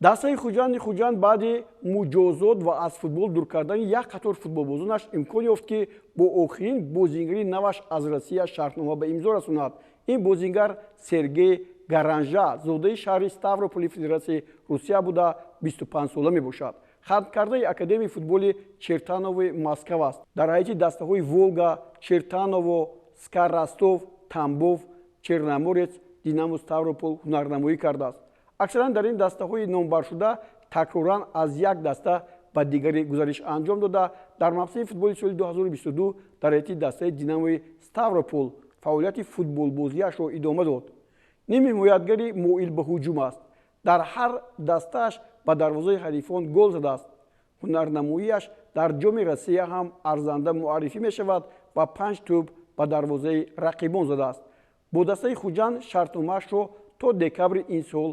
Дастаи Хуҷанди Хуҷанд баъди муҷозот ва аз футбол дур кардани як қатор футболбозонаш имкон ёфт, ки бо охирин бозингари наваш аз Россия шартнома ба имзо расонад. Ин бозингар Сергей Гаранжа, зодаи шаҳри Ставрополи Федератсияи Русия буда, 25 сола мебошад. Хатмкардаи Академияи футболи Чертановои Москав аст. Дар ҳайати дастаҳои Волга, Чертаново, СКА Ростов, Тамбов, Черноморец, Динамо Ставропол ҳунарнамоӣ кардааст. Аксаран дар ин дастаҳои номбаршуда такроран аз як даста ба дигаре гузариш анҷом дода, дар мавсими футболи соли 2022 дар ҳайати дастаи Динамои Ставропол фаъолияти футболбозиашро идома дод. Нимҳимоятгари моил ба ҳуҷум аст. Дар ҳар дастааш ба дарвозаи ҳарифон гол задааст. Ҳунарнамоиаш дар Ҷоми Россия ҳам арзанда муаррифӣ мешавад ва панҷ тӯб ба дарвозаи рақибон задааст. Бо дастаи Хуҷанд шартномаашро то декабри ин сол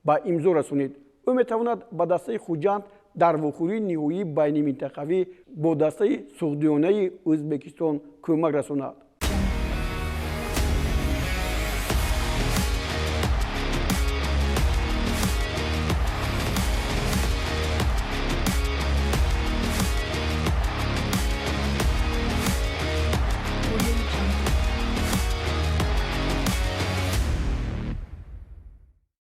ба имзо расонид. Ӯ метавонад ба дастаи Хуҷанд дар вохӯрии ниҳоии байниминтақавӣ бо дастаи Суғдиёнаи Ӯзбекистон кӯмак расонад.